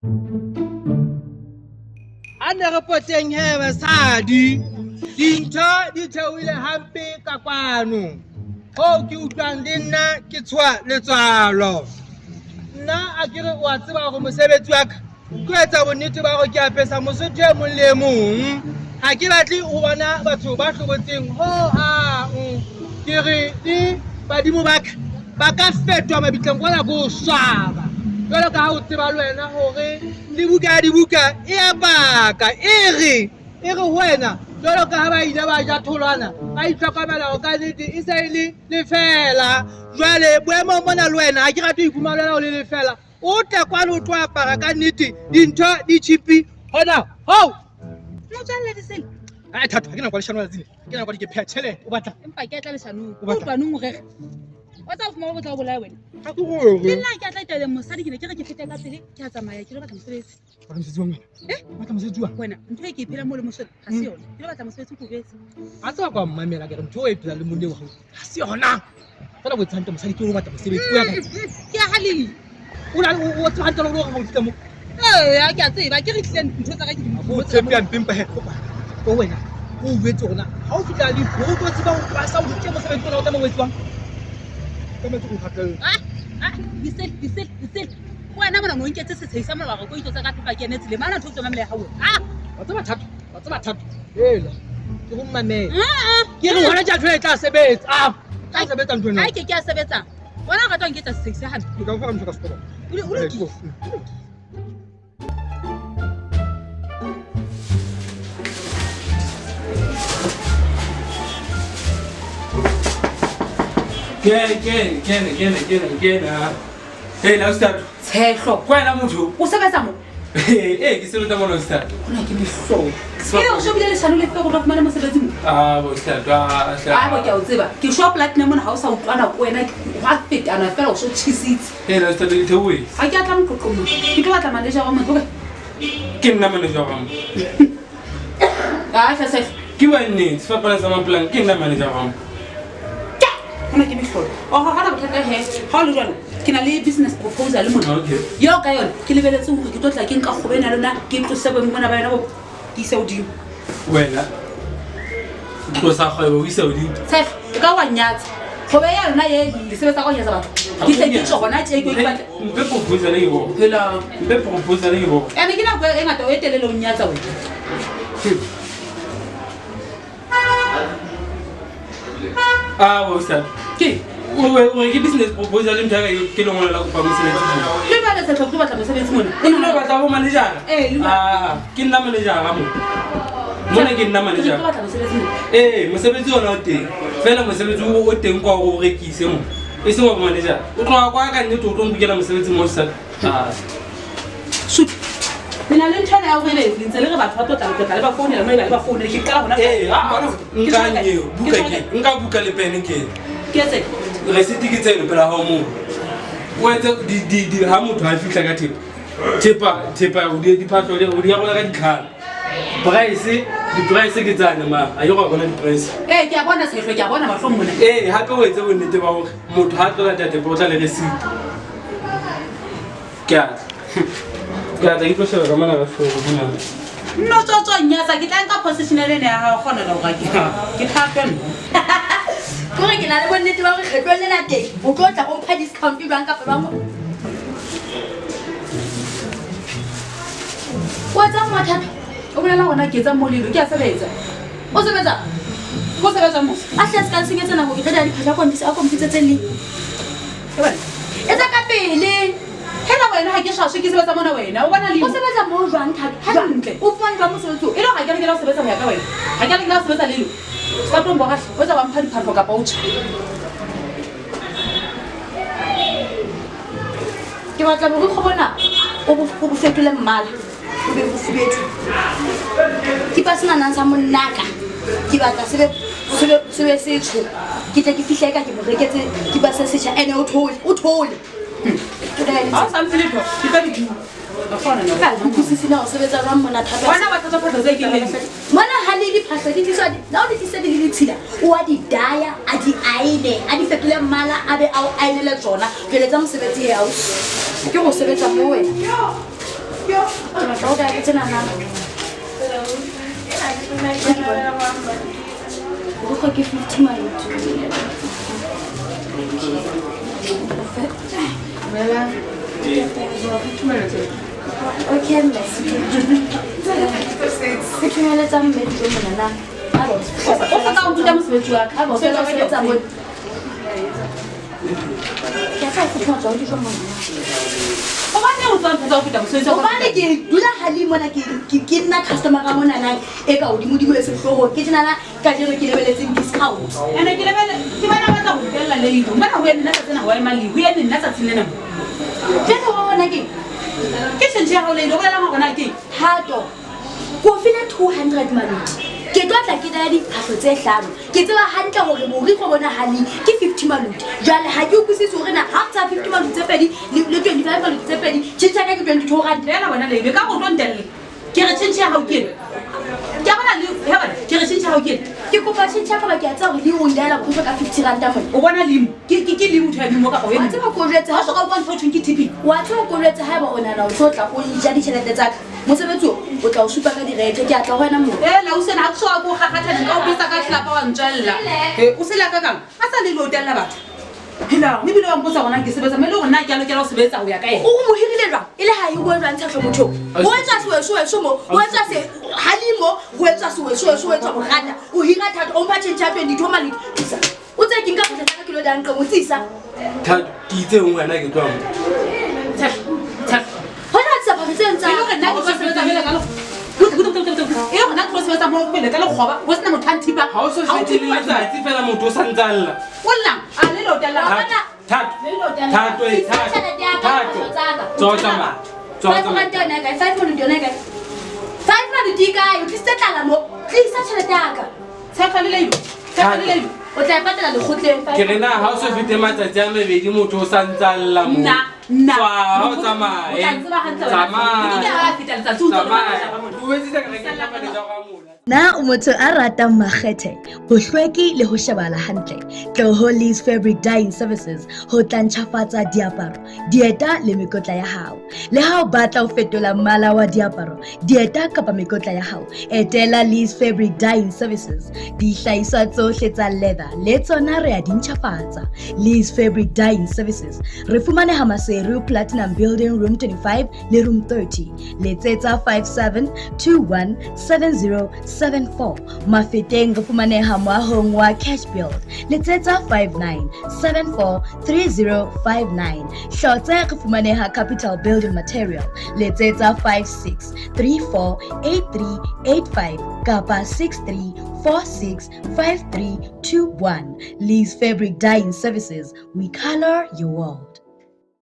A ne re poteng he basadi, dintho di theohile hampe ka kwano. Hoo ke utlwang le nna ke tshoha letswalo. Nna a ke re o a tseba hore mosebetsi wa ka ke ho etsa bonnete ba hore ke apesa Mosotho e mong le e mong. Ha ke batle ho bona batho ba hlobotseng hohang. Ke re le badimo ba ka ba ka fetoha mabitleng kwana ko swaba. Jwalo ka ha o tseba le wena hore le buka ya dibuka e a paka e re e re ho wena jwalo ka ha ba ile ba ja tholwana ba itlhokomela hore ka nnete e se e le lefeela. Jwale boemong mona le wena ha ke rate ho iphumana le wena o le lefeela. O tle kwano o tlo apara ka nnete dintho di chipi hona ho. Motswalle Disele. Ai thato ha ke nako ya leshano la tsile. Ke nako ke pheha tjhelete o batla. Empa ke tla leshanong. O batla. O utlwa nong o rere. O tsa fumana o tla o bolaya wena. Ha ke rere. Le nna ke tla tabeng mosadi ke ne ke re ke fete ka pele ke a tsamaya ke lo batla mosebetsi. Batla mosebetsi wa wena. Eh? Batla mosebetsi wa. Wena ntho e ke e phelang mo le moswele ha se yona. Ke lo batla mosebetsi ko jwetse. A tseba kwa mmamela ke re ntho e phelang le monna wa hao. Ha se yona. Fela bo etsang mosadi ke o batla mosebetsi o ya kae? Ke a halile. O na o tseba hantle hore o fihla mo. Ee, ke a tseba ke re tlile ntho tsa ka ke di O tshepe ya mpempa he. Ko wena o jwetse hore na ha o fihla le o tlo tseba ho pasa o ke mosebetsi ona o tlameha o etswang. Tlametse o hatelle. Ah, ah, disele, disele, disele. Wena mona no nketse setshehisa mona wa re ko itotsa ka thoka ke eme tseleng. Mana ntho tse mamela ya hao. Ah, Wa tseba thato, wa tseba thato. Hela. Ke go mmamela. ah, ah. Ke re hona tja e tla sebetsa. Ah, tla sebetsa ntho ena. Ha ke ke a sebetsa. Wena o rata ho nketsa setshehisa hampe. Ke ka o fa ntho ka sekolo. O lokile. Kene, kene, kene, kene, kene, kene. Hey, la ustad. Tshehlo. Kwa wena motho. O sebetsa mo? Eh, ke sebetsa mona ustad. Hona ke mehlolo. Ebe o shebile leshano le fe gore ba fumane mosebetsi mo? Ah, bo ustad. Ah, Ah, bo ke a o tseba. Ke shwa platinum mona ha o sa utlwana ko wena hwa fetana fela o so tjhisitse. Hey, la ustad, le theohe. Ha ke a tla moqoqong mo. Ke tlo batla manager wa motho. Ke nna manager wa mo. Ah, hle Tshehlo. Ke wa nnete, sefapana sa mapolanka, ke nna manager wa mo. Hona ke mehlolo. Oho, ha hona bothata he. Ha o le jwalo, ke na le business proposal mona. Okay. Eo ka yona ke lebeletse hore ke tlo tla ke nka kgobe ena lona ke tlose boemo bona ba yona bo ke ise hodimo. Wena tlosa kgwebo o ise hodimo. Tshehlo, o ka wa nyatsa. Kgobe ya lona ye le sebetsa ka ho nyatsa batho. Ke tle ke tjho hona tje ke batla. Mpe proposal e bo. Phela. Mpe proposal e bo. Ene ke nako e ngata o e telele o nyatsa wena. Ah, bo sa. Ke O o ke business proposal ntho ya ka ke lengolo la kopa mosebetsi. Le ba le tshehlo ke batla mosebetsi mona. O nna batla bo manager. Eh, le Ah, ke nna manager mo. Mona ke nna manager. Ke batla mosebetsi mona. Eh, mosebetsi ona o teng. Fela mosebetsi o o teng kwa o rekise mo. E seng wa bo manager. O tloha kwa ka nnete o tlo nkukela mosebetsi mo sa. Ah. Shoot. Le na le ntho ena ya hore ebe le ntse le re batho ba tlo tla le tlo tla le ba founela mo e ba le ba founele ke qala hona. Eh, ah, nka nyeo, buka ke. Nka buka le pene ke. Ke etse. Receipt ke tseno pela hao moo. O etse di di di ha motho a fihla ka thepa. Thepa thepa o di diphahlo di o di arola ka dikgala. Price di price ke tsane ma. A ke go bona di price. Eh, ke a bona Tshehlo, ke a bona mahlong mona. Eh, hape o etse bonnete ba hore motho ha tlo lata thepa o tla le receipt. Ke a tla. Ke a tla ke tlo sheba ka mona ka hlooho mona. Nno tswa tswa nyatsa ke tla nka position ene ya hao kgona la hore ke ke thatwe nna. Kore ke na le bonnete ba hore kgetlong lena teng o tlo tla o mpha discount jwang kapa jwang. O etsang mathata? O bolela hore na ke etsang mo lelo ke a sebetsa. O sebetsa? Ko sebetsa mo. A hle a se ka nsenyetsa nako ke qeta diphahlo a kompitse tse leng. Etsa ka pele. Hela wena ha ke shashe ke sebetsa mona wena. O bona le. O sebetsa mo jwang Thato? Hantle. O fumane jwang mosebetsi o? E le hore ha ke a lokela ho sebetsa ho ya ka wena. Ha ke a lokela ho sebetsa lelo. Se ka tlo mbora hle. O etsa wa mpha diphahlo kapa o tjhe. Ke batla borikgwe bona o bo fetole mmala o be bofubedu. Kipa senanang sa monnaka ke batla se be setsho. Ke tle ke fihle ka ke mo reketse kipa se setjha ene o thole, o thole. Ha o sa mphe letho, ke tla di bua. Ka utlwisisi na o sebetsa jwang mona Thato? Wena wa tlatsa phahlo tse ke leng. Mona ha le diphahlo di tliswa di, na o di tlise di le ditshila, o a di daya, a di aene, a di fetole mmala, a be a o aenele tsona. Jwale tsa mosebetsi he ausi. Ke go sebetsa mo wena. Tsenana. Borukgwe ke 50 maluti. Okay, mme. Futhumele tsa mme dijo monana. O se ka o nkuta mosebetsi wa ka. Ha ba o fela o sebetsa mona. Ke a tla o futhumatsa wa dijo monana. Hobaneng o tswa ntho tsa ho feta mosebetsi wa ka? Hobane ke dula hale mona ke nna customer-a monana e ka hodimodimo e sehloohong. Ke tjenana kajeno ke lebeletseng discount. Ene ke lebele ke bana ba tla ho tella le ilo. Mona ho ye nna tsatsing ho ema le ho ye nna tsatsing lena. Jwale wa bona ke Ke tjhentjhe ya hao le ilo bolela hore na ke. Thato. Ko file 200 maluti. Ke tlo tla ke daya diphahlo tse hlano. Ke tseba hantle hore borikgwe bona hale ke 50 maluti. Jwale ha ke utlwisise hore na ha tsa 50 maluti tse pedi le 25 maluti tse pedi tjhentjhe ya ka ke 22 rand. Fela bona le ilo ka go tlo ntelle. Ke re tjhentjhe ya hao ke ena. Ke a bona le he bona ke re tjhentjhe ya hao ke ena. Ke kopa tjhentjhe ya ka ba ke a tseba hore le o ndaela borikgwe ka 50 rand mona. O bona limo. Ke limo ntho ya limo kapa o Wa tseba ko jwetse ha soka o bua ntho e thweng ke tipping. Wa tseba ko jwetse haeba o nahana o tlo tla o nja ditjhelete tsa ka. Mosebetsi o o tla o supa ka direthe ke a tla ho wena moo. La o sena ha ke so ko kgakgatha nka o betsa ka tlelapa wa ntswella. O se la ka kang? A sa le lo tella batho. Hela, mme bile wa mpotsa hore na ke sebetsa, mme le hore na ke a lokela ho sebetsa ho ya ka eng. O mo hirile jwang? E le ha e bue jwang Tshehlo motho? Ho etswa sewesweso mo, ho etswa se halimo, ho etswa sewesweso, ho etswa borata. O hira Thato, o mpha tjhentjhe ya 22 maluti. Tlisa. O tse ke nka phahlo tsa ka ke lo di nqeng, o tsisa. Thato, ke itse eng wena ke tloha mo? Tshehlo, Tshehlo. Hona tsa phahlo tse ntsa. E le hore nna ke tlo sebetsa jwale ka le Butle, butle, butle, butle, butle. E le hore nna ke tlo sebetsa mo pele ka lekgoba, ho sena motho a nthipa. Ha o so Ha o fetile thipe batho. letsatsi fela motho o sa ntsa lla. O llang? A le lo tella. Wa bona? Thato, Le lo tella. Thato, e, Tlisa Thato, tjhelete ya ka, Thato. phahlo tsa ka. Tswa o tsamaya. Tswa o Five tsamaya. rand yona e kae? 5 maluti yona e kae? 5 maluti e kae? O tlisitse tlala mo. Tlisa tjhelete ya ka. Tshehlo le Leilo. Tshehlo le Leilo. O tla e patela lekgotleng. Ke re na ha o so fete matsatsi a mabedi motho o sa ntsa lla mo. Nna, nna. Tswa, ha o O tsamaye. tla ntseba hantle wena. Tsamaya. Ke ke ha feta letsatsi o tlo Tsamaya. bona mona. O etsitse ka re ke tla manager wa mona. Na o motho a ratang makgethe, bohlweki le ho shebahala hantle? Tloho Lee's Fabric Dyeing Services ho tla ntjhafatsa diaparo, dieta le mekotla ya hao. Le ha o batla ho fetola mmala wa diaparo, dieta kapa mekotla ya hao, etela Lee's Fabric Dyeing Services. Dihlahiswa tsohle tsa leather le tsona re a di ntjhafatsa. Lee's Fabric Dyeing Services. Re fumaneha Maseru Platinum Building Room 25 le Room 30. Letsetsa 57217074. Mafeteng re fumaneha moahong wa Cash Build. Letsetsa 59743059. Hlotse re fumaneha Capital Building Material. Letsetsa 56348385 kapa 63465321. Lee's Fabric Dyeing Services. We color your world.